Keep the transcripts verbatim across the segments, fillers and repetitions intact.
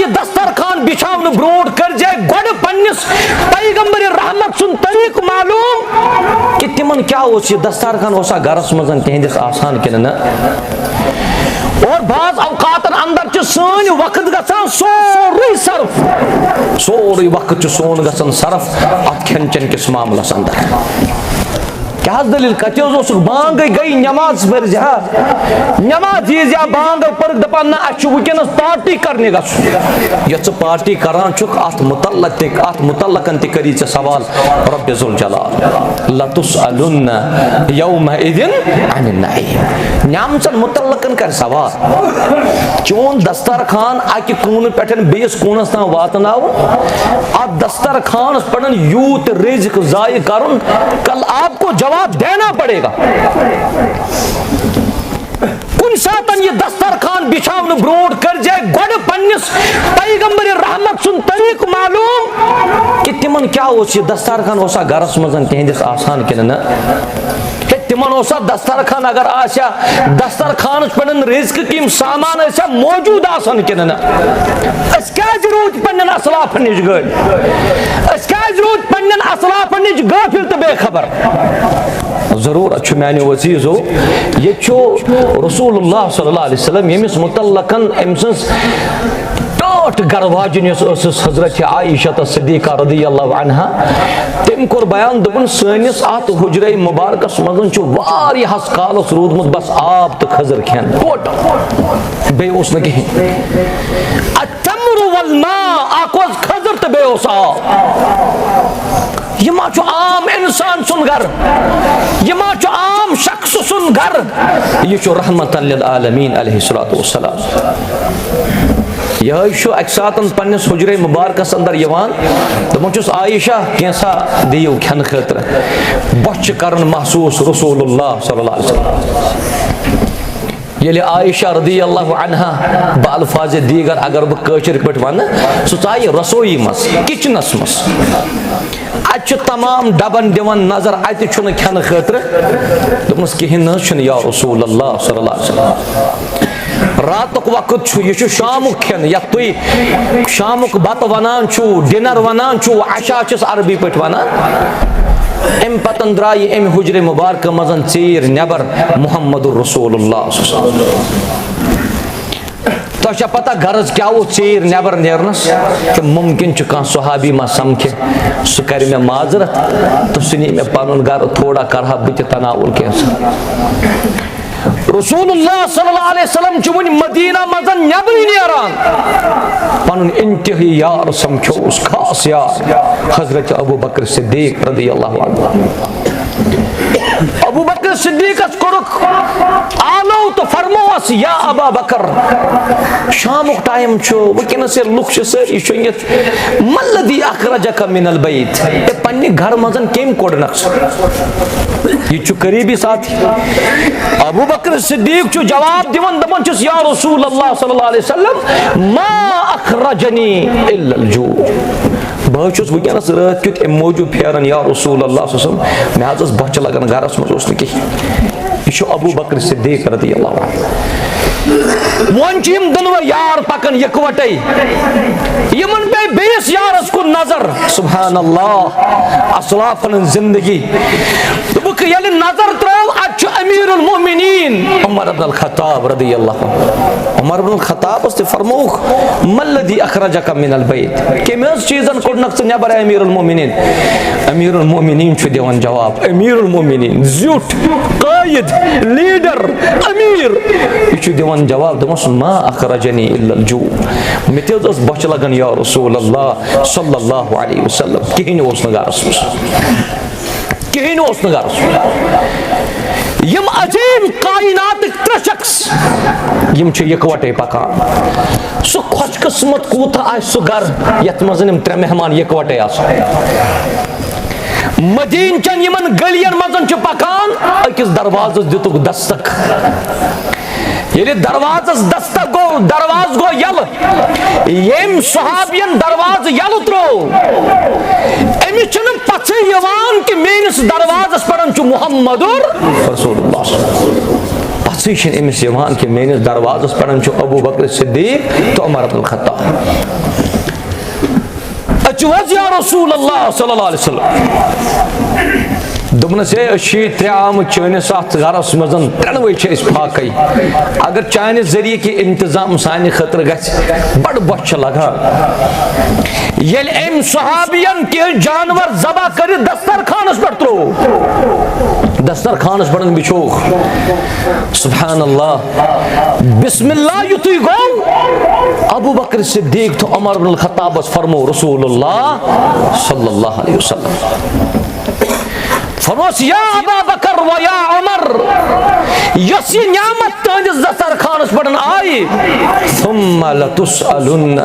یہِ دسترخوان بِچھاونہٕ برونٛٹھ کٔرزِ گۄڈٕ پننِس پیغمبر رحمت سُنٛد طریٖقہٕ معلوم کہِ تِمن کیٛاہ اوس، یہِ دسترخوان اوسا گرس منٛز تِہنٛدِس آسان کِنہٕ نہ۔ اور بعض اوقاتن اندر چھُ سٲنۍ وقت گژھان سورُے صرف، سورُے وقت چھُ سون گژھان صرف اتھ کھٮ۪ن چٮ۪ن کِس معاملس اندر۔ کیٛاہ حظ دٔلیٖل؟ کَتہِ حظ اوسُکھ؟ بانٛگ گٔے، گٔے نٮ۪ماز پٔرۍ زِ ہا۔ نٮ۪ماز ییٖزِ ہا، بانٛگ پٔرٕکھ، دَپان، نہ، اَسہِ چھُ وٕنکیٚنَس پارٹی کَرنہِ گژھُن۔ یۄس ژٕ پارٹی کَران چھُکھ، اَتھ مُتعلق تہِ، اَتھ مُتعلقَن تہِ کٔری ژےٚ سوال رۄبِ ذوالجلال۔ لَتُسْأَلُنَّ يَوْمَئِذٍ عَنِ النَّعِيمِ۔ نٮ۪مژَن مُتعلقَن کَر سوال۔ چون دسترخوان اَکہِ کوٗنہٕ پٮ۪ٹھ بیٚیِس کوٗنَس تام واتناوُن، اَتھ دسترخوانَس پٮ۪ٹھ یوٗت رِزق ضایع کَرُن، کل آپ کو جواب دینا پڑے گا۔ کُنہِ ساتن یہِ دسترخوان بِچھاونہٕ برونٛٹھ کٔرزِ گۄڈٕ پننِس پیغمبر رحمت سُنٛد طریٖقہٕ معلوم کہِ تِمن کیٛاہ اوس، یہِ دسترخوان اوسا گرس منٛز تِہنٛدِس آسان کِنہٕ نہ۔ ہے، تِمن اوسا دسترخوان اگر آسہِ ہا، دسترخوانس پٮ۪ٹھ رِزقٕکۍ یِم سامان ٲسۍ ہا موجود آسان کِنہٕ نہ؟ أسۍ کیٛازِ روٗدۍ پننٮ۪ن اسلافن نِش غٲفِل؟ أسۍ کیٛازِ روٗدۍ پننٮ۪ن اسلافن نِش غٲفِل تہٕ بے خبر؟ ضروٗرت چھُ میانیو عزیزو، ییٚتہِ چھُ رسول اللہ صلی اللہ علیہ وسلم، ییٚمِس متعلقن أمۍ سٕنٛز ٹٲٹھ گرٕ واجِنۍ یۄس ٲسٕس حضرت عائشہ صدیقہ رضی اللہ عنہا، تٔمۍ کوٚر بیان، دوٚپُن، سٲنِس اتھ حجرے مبارکس منٛز چھُ واریاہس کالس روٗدمُت بس آب تہٕ کھٔزٕر کھٮ۪ن، ٹوٹل، بیٚیہِ اوس نہٕ کِہیٖنۍ۔ التمر والماء، اکھ اوس کھٔزٕر تہٕ بیٚیہِ اوس آب۔ یہِ ما چھُ عام انسان سُنٛد گرٕ؟ یہِ ما چھُ عام شخص سُنٛد گرٕ؟ یہِ چھُ رحمتاً للعالمین علیہ الصلوۃ والسلام۔ یِہوٚے چھُ اَکہِ ساتَن پنٛنِس حُجرے مُبارکَس اندر یِوان، دَپان چھُس، "عائشہ، کینٛژھا دِیِو کھٮ۪نہٕ خٲطرٕ، بۄچھِ چھِ کَرُن محسوٗس رسول اللہ صلی اللہ علیہ وسلم۔" ییٚلہِ عائشہ رضی اللہ عنہا بہ الفاظ دیگر اگر بہٕ کٲشِر پٲٹھۍ وَنہٕ، سُہ ژایہِ رسویی منٛز، کچنس منٛز۔ اَتہِ چھُ تمام ڈبن دِوان نظر، اَتہِ چھُنہٕ کھٮ۪نہٕ خٲطرٕ۔ دوٚپمَس، "کِہیٖنۍ نہٕ حظ چھُنہٕ یا رسول اللہ صلی اللہ علیہ وسلم۔ راتُک وقت چھُ، یہِ چھُ شامُک کھٮ۪ن، یَتھ تُہۍ شامُک بتہٕ وَنان چھُو، ڈنر وَنان چھُو، عشاء چھِس عربی پٲٹھۍ وَنان۔" اَمہِ پتن درٛایہِ اَمہِ حُجرِ مُبارکہٕ منٛز ژیٖرۍ نٮ۪بر محمد رسول اللہ صلی اللہ علیہ وسلم۔ تۄہہِ چھا پتہ غرض کیٛاہ اوس ژیٖرۍ نٮ۪بر نیرنس؟ تہٕ مُمکِن چھُ کانٛہہ صحابی ما سمکھِ، سُہ کرِ مےٚ معذرت تہٕ سُہ نی مےٚ پنُن گرٕ، تھوڑا کرٕ ہا بہٕ تہِ تناوُل کینٛژھا۔ رسول اللہ صلی اللہ علیہ وسلم چھُ وُنہِ مدینہ منٛز نٮ۪برٕے نیران۔ پنُن انتہٲیی یار سمکھیوس، خاص یار حضرت ابو بکر صدیق رضی اللہ عنہ۔ ابو بکر صدیقس کوٚرُکھ آلو تہٕ فرمووس، "یا ابا بکر، شامُک ٹائم چھُ، وٕنکیٚنس ییٚلہِ لُکھ چھِ سٲری شۄنگِتھ، ما الذی اخرجک من البیت؟ اے، پننہِ گرٕ منٛز کٔمۍ کوٚڑنکھ ژٕ؟" یہِ چھُ قریبی ساتھی۔ ابو بکر صدیق چھُ جواب دِوان، دپان چھُس، "یا رسول اللہ صلی اللہ علیہ وسلم، ما اخرجنی الا الجوع۔" بہٕ حظ چھُس وٕنکیٚنَس رٲتھ کیُتھ اَمہِ موٗجوٗب پھیران، یا رسول اللہ صلی اللہ علیہ وسلم، مےٚ حظ ٲس بۄچھِ لگان، گرَس منٛز اوس نہٕ کِہیٖنۍ۔ یہِ چھُ ابو بکر صدیق رضی اللہ عنہ۔ وۄنۍ چھِ یِم دۄنوَے یار پکان یِکوَٹَے۔ یِمَن پیٚیہِ بیٚیِس یارَس کُن نظر۔ سبحان اللہ، اسلافَن ہٕنٛز زندگی۔ دوٚپُکھ، ییٚلہِ نظر ترٲو، اَتہِ چھُ امیر المؤمنین عمر بن الخطاب رضی اللہ عنہ۔ عمر بن الخطابس تہِ فرمووُکھ، "ما الذی اخرجک من البیت؟" کٔمۍ حظ چیٖزن کوٚڑنکھ ژٕ نٮ۪بر، اے امیر المؤمنین؟ امیر المؤمنین چھُ دِوان جواب، امیر المؤمنین، زیُٹھ، قٲیِد، لیڈر، امیر۔ یہِ چھُ دِوان جواب، دوٚپمَس، "ما اخرجنی الا الجوع۔" مےٚ تہِ حظ ٲس بۄچھِ لگان، یا رسول اللہ صلی اللہ علیہ وسلم، کِہیٖنۍ اوس نہٕ گرس منٛز۔ کِہیٖنۍ اوس نہٕ گرس۔ یِم عظیٖم کائناتٕکۍ ترٛےٚ شخص، یِم چھِ یِکوَٹَے پکان۔ سُہ خۄش قٕسمت کوٗتاہ آسہِ سُہ گرٕ، یَتھ منٛز یِم ترٛےٚ مہمان یِکوَٹَے آسَن۔ مدیٖنہٕ چٮ۪ن یِمن گلیَن منٛز چھِ پکان، أکِس دروازس دِتُکھ دستک۔ ییٚلہِ دروازس دستک گوٚو، دروازٕ گوٚو یلہٕ۔ ییٚمۍ صحابین دروازٕ یلہٕ تروو، أمِس چھُنہٕ پژھٕے یِوان کہِ میٲنِس دروازس پٮ۪ٹھ چھُ محمد رسول اللہ۔ ژٕے چھِنہٕ أمِس یِوان کہِ میٲنِس دروازس پٮ۪ٹھ چھُ ابو بکر صدیق تہٕ عمر بن خطاب۔ اَژِو حظ یا رسول اللہ صلی اللہ علیہ وسلم۔ دوٚپنَس، "ہے، أسۍ چھِ ترٛےٚ آمٕتۍ چٲنِس اَتھ گَرَس منٛز، ترٛٮ۪نوَے چھِ أسۍ فاقَے۔ اگر چانہِ ذٔریعہٕ کینٛہہ انتظام سانہِ خٲطرٕ گژھِ، بَڑٕ بۄچھِ چھِ لَگان۔" ییٚلہِ أمۍ صحابیَن کینٛہہ جانوَر ذبح کٔرِتھ دسترخوانَس پٮ۪ٹھ ترٛوو، دسترخوانَس پٮ۪ٹھ بِچھووُکھ۔ سبحان اللہ۔ بسم اللہ یُتھُے گوٚو، ابو بکر صدیق تہٕ عمر بن الخطابس فرمو رسول اللہ صلی اللہ علیہ وسلم۔ فرموس، "یا ابا بکر و یا عمر، یۄس یہِ نعمت تُہنٛدِس دسترخوانس پٮ۪ٹھ آیہِ، ثم لتسألن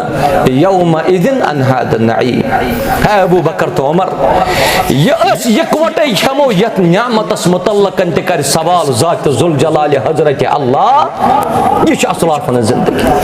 یومئذ عن هذا النعیم۔" ہے ابو بکر تہٕ عمر، یہِ أسۍ یکوٹے کھٮ۪مو، یتھ نعمتس متعلق تہِ کرِ سوال ذات ذوالجلال حضرت اللہ۔ یہِ چھِ اسلافن ہٕنٛز زندگی۔